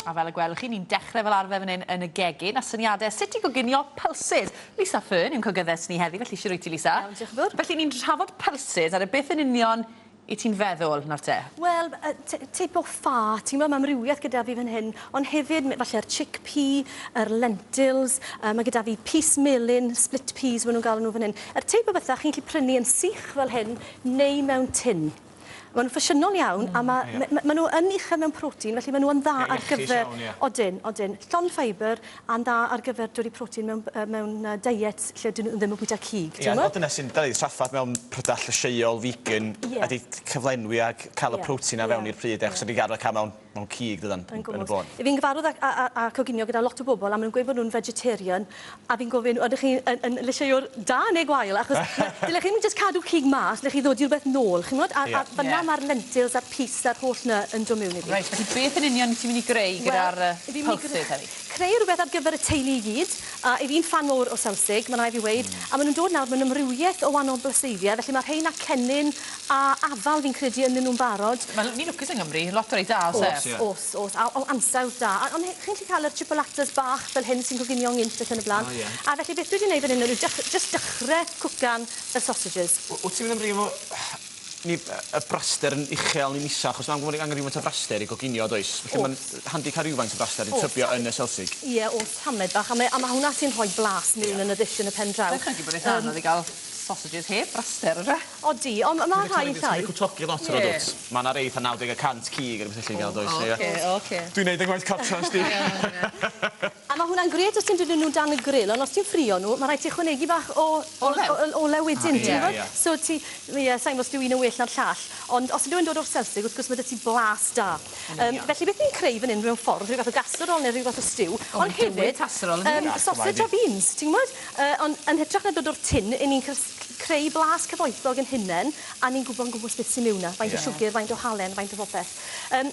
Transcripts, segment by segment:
A fel y gwelwch chi, ni'n dechrau fel arfer fan hyn yn y gegin, a syniadau sut i goginio pulses. Lisa Fearn yw'n cogyddes ni heddi, felly shwt wyt ti, Lisa? Iawn, diolch yn fawr. Felly ni'n trafod pulses, ar y beth yn union i ti'n feddwl nawr te? Wel, teip o ffa, ti'n gwybod, mae amrywiaeth gyda fi fan hyn, ond hefyd falle'r chickpea, yr lentils, mae gyda fi pys melyn, split peas maen nhw'n galw nhw fan hyn. Yr teip o bethau chi'n gallu prynu yn sych fel hyn, neu mewn tin. Maen nhw'n ffasiynol iawn a ma' ma' nhw yn uchel mewn protein, felly maen nhw yn dda ar gyfer... Iawn, ie. Odyn, odyn. Llond ffeibr a'n dda ar gyfer dod i protein mewn mewn diet lle 'dyn nhw ddim yn bwyta cig, ti'n gwybod? Ie, dyna sy'n dyna 'di trafferth mewn prydau llysieuol, vegan, ydi cyflenwi a cael y protein 'na fewn i'r pryd, achos 'dan ni'n arfer cael mewn mewn cig dydan, yn y bôn. Fi'n gyfarwydd â coginio gyda lot o bobl a maen nhw'n gweud bod nhw'n vegetarian a fi'n gofyn, ydych chi yn lysieuwr da neu gwael? Achos dylech chi ddim jyst cadw cig mas, dylech chi ddod i rywbeth nôl, chi'n gwybod? A fan'na mae'r lentils a'r pys a'r holl 'na yn dod mewn i fi. Reit, felly beth yn union ti'n mynd i greu gyda'r pulses heddi? Creu rhywbeth ar gyfer y teulu i gyd, a 'y fi'n ffan mowr o selsig, ma' raid fi weud, a ma' nhw'n dod nawr mewn amrywiaeth o wahanol blaseiddiau, felly ma' rhein â cennin a afal fi'n credu ynddyn nhw'n barod. Wel, ni'n lwcus yng Nghymru, lot o rei da, oes e? Oes, oes, oes, a o ansawdd da. A ond chi'n gallu cael yr chipolatas bach fel hyn sy'n coginio'n gynt ac yn y blaen. O ie. A felly beth dwi 'di neud fan hyn yw jyst dechre cwcan y sausages. Wyt ti'n mynd am brif o ni y braster yn uchel neu'n isel achos ma' angen rhywfaint o fraster i goginio does? Felly ma'n handi cael rhywfaint o braster i tybio yn y selsig. Ie o's tamed bach a mae a ma' hwnna sy'n rhoi blas miwn yn y ddish yn y pen draw. Dychmygu bod eitha anodd i ga'l sausages heb braster on'd yw e? Odi on' ma' rhai llai. Ti'n cwtogi lot ar y dwt. Ma' 'na rei 'tha 90 y cant cig a rwbeth felly i ga'l does? O oce oce. Dwi'n neud 'yn ngwaith cartra wsti. A ma' hwnna'n grêt os ti'n dod â nhw dan y grill ond os ti'n ffrio nhw ma' raid ti ychwanegu bach o Olew. o olew wedyn ti'n gwbod? So ti ie sai'n gwbo os dyw un yn well na'r llall ond os ydyw e'n dod o'r selsig wrth gwrs ma' 'da ti blas da. Felly beth ni'n creu fan 'yn mewn ffordd rhyw fath o gasserole ne' rhyw fath o stew ond hefyd casserole on'd yw e? Sausage a beans ti'n gwbod? Ond yn hytrach na dod o'r tin 'yn ni'n creu blas cyfoethog 'yn hunen a ni'n gwbo yn gwmws beth sy miwn 'na faint o siwgr faint o halen faint o bopeth.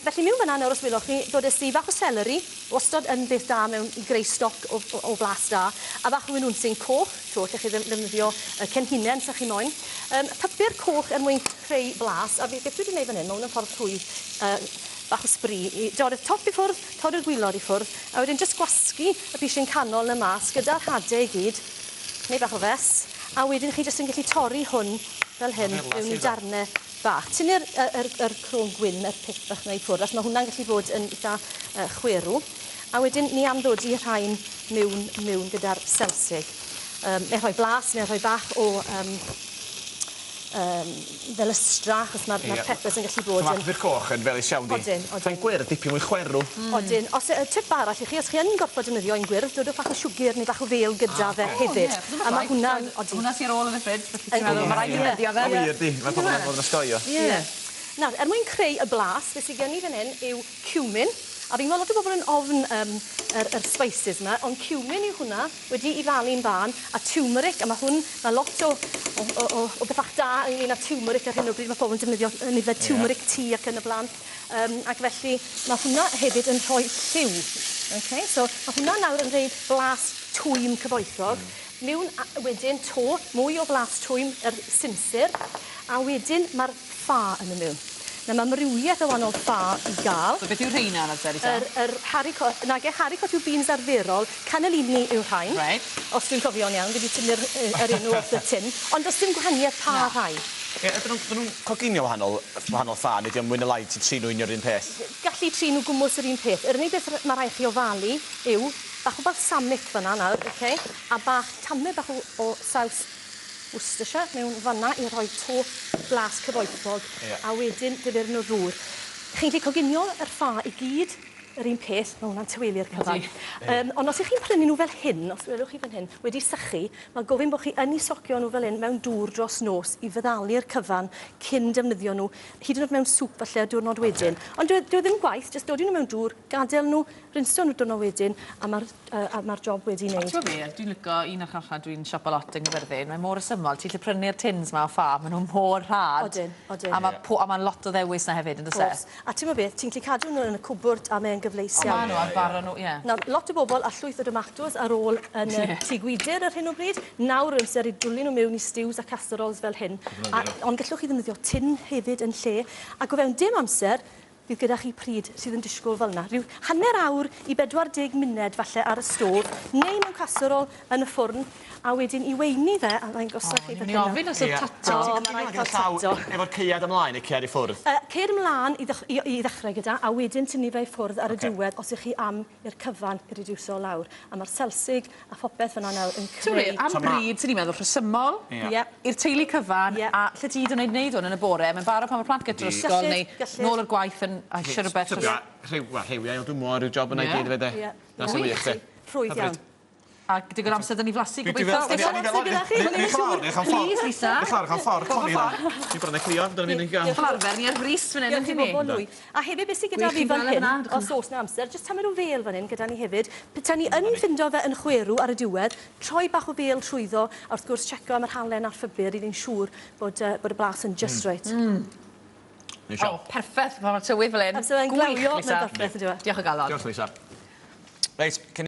Felly miwn fan 'na nawr os welwch chi dodes i bach o seleri Wastad yn beth da mewn i greu stoc o o o flas da. A bach o winwnsyn coch, to, lle chi ddim ddefnyddio y cenhinen sa chi moyn. Yym pupur coch er mwyn creu blas, a fi beth dwi 'di neud fan 'yn, ma' 'wn yn ffordd rhwydd yy bach o sbri i dorri'r top i ffwrdd, torri'r gwilod i ffwrdd, a wedyn jyst gwasgu y pishyn canol 'na mas gyda'r hade i gyd, neu bach o fess, a wedyn chi jyst yn gellu torri hwn fel hyn mewn i darne bach. Tynnu'r yy yr yr croen gwyn, yr pit bach 'na i ffwrdd, achos ma' hwnna'n gallu bod yn itha yy chwerw. A wedyn ni am ddod i rhain miwn miwn gyda'r selsig. Yym neu rhoi blas neu rhoi bach o yym yym felystra achos ma'r ma'r peppers yn gallu bod yn... So ma' pupur coch yn felys iawn 'di? Odyn odyn. Sa'n gwyrdd dipyn mwy chwerw. Odyn. Os yy tip arall i chi os chi yn gorffod defnyddio un gwyrdd dodwch bach o siwgyr neu bach o fêl gyda fe hefyd. A ma' hwnna'n odi. Hwnna sy ar ôl yn y ffrij felly ti'n meddwl ma' raid defnyddio fe. O wir 'di? Ma' pobol yn fod yn osgoi o. Ie. Nawr er mwyn creu y blas beth sy gen i fan 'yn yw cumin a fi'n gweld lot o bobol yn ofn yym yr yr spices 'ma ond cumin yw hwnna wedi 'i falu'n fân a turmeric a ma' hwn ma' lot o o o o o beth bach da ynglŷn â turmeric ar hyn o bryd ma' pobol yn defnyddio yn yfed turmeric tea ac yn y bla'n. Yym ac felly ma' hwnna hefyd yn rhoi lliw. Ok so ma' hwnna nawr yn rhoid blas twym cyfoethog. Miwn a wedyn 'to mwy o flas twym yr sinsir a wedyn ma'r ffa yn myn' miwn. Nawr ma' amrywieth o wahanol ffa i ga'l. So beth yw rheina nawr te Lisa? Yr yr haricot nage haricot yw beans arferol, cannellini yw rhain. Reit. Os dwi'n cofio'n iawn fi 'di tynnu'r yy yr enw off y tin ond do's dim gwahanieth pa rhai. Ie ydyn nw'n 'dyn nw'n coginio wahanol wahanol ffa neu 'di o'm mwy ne' lai ti'n trin nw union 'r un peth? Gallu trin nw gwmws yr un peth. Yr unig beth ma' rhai' chi ofalu yw bach o balsamic fyn 'na nawr oce a bach tamed bach o o saws Worcestershire mewn fan 'na i rhoi to blas cyfoethog. Ie. A wedyn dyfir nw ddŵr. Chi'n gallu coginio yr ffa i gyd yr un peth, ma' hwnna'n tawelu'r cyfan. Ydi. Yym ond os 'ych chi'n prynu nhw fel hyn, os welwch chi fan hyn, wedi sychu, ma' gofyn bo' chi yn 'u socio nhw fel 'yn mewn dŵr dros nos i feddalu'r cyfan cyn defnyddio nhw, hyd yn o'd mewn sŵp falle y diwrnod wedyn. Ond dyw e dyw e ddim gwaith, jyst dodi nhw mewn dŵr, gadel nhw, rinso nhw diwrnod wedyn, a ma'r yy a ma'r job wedi A neud. t'mo' be', dwi'n lico un archfarchnad dwi'n siopa lot yng Nghaerfyrddin, mae mor resymol, ti'n gallu prynu'r tins 'ma o ffa, ma' nhw mor rhad. Odyn, odyn. A ma' po- a ma' lot o ddewis 'na hefyd yndos e? O's. A t'mo' beth, ti'n gallu cadw nhw yn y cwbwrd a mae e'n gyfleus O iawn. ma' nhw a bara nhw, ie. Nawr, lot o bobl a llwyth o domatos ar ôl yn y tŷ gwydr ar hyn o bryd. Nawr yw'r amser i dwli nhw mewn i stews a casseroles fel hyn. A, ond gallwch chi ddefnyddio tin hefyd yn lle. Ac o fewn dim amser, Fydd gyda chi pryd sydd yn disgwyl fel 'na. Rhyw hanner awr i 40 munud falle ar y stôf neu mewn casserole yn y ffwrn a wedyn i weini fe a ddangosaf chi O'n i ofyn os o'dd tato. O, ma' raid ca'l tato. Efo'r caead ymlaen neu caead i ffwrdd? Yy caead ymlan i ddech- i i ddechrau gyda a wedyn tynnu fe i ffwrdd ar y Ocê. diwedd os 'ych chi am i'r cyfan i reduso lawr. A ma'r selsig a phopeth fyna nawr yn Ti'n creu... Am bryd, ti'n meddwl, rhesymol. Ie. Ie. I'r teulu cyfan, Ie. a lle ti hyd yn oed wneud hwn yn y bore, mae'n barod pan mae'r plant gyda'r ysgol neu nôl o'r gwaith yn a eisiau rhywbeth. Tybio, rhyw, wel, rhywiau o dwmo rhyw job yna i Ie. gyd hefyd de. Ie. Na sy'n wych de. Rhwydd iawn. A digon amser 'da ni flasu gobeithio. Digon amser gyda chi? Ni chlawr, ni chael ffordd. Please, Lisa. Ni chlawr, chael ffordd, Connie na. Ni bron â clio, dyna fi'n ei gael. Fel arfer, ni ar frys fan hyn, Diolch i ydyn ni? bobl lwy. A hefyd beth sydd gyda Wych fi i fan gweld e hyn, fan'na, edrych os oes 'na amser, jyst tamed o fêl fan hyn gyda ni hefyd. Petaen ni yn ffindo fe yn chwerw ar y diwedd, troi bach o fêl trwyddo, a wrth gwrs checo am yr halen a'r ffybyr i ni'n siŵr bod, bod y blas yn just right. Neis O, perffeth, pan mae'r tywydd fel hyn. Amser fe'n Gwych, glawio, Lisa. mae'n berffeth, yndyw e? Diolch o galon. Diolch, Lisa. Reit, cyn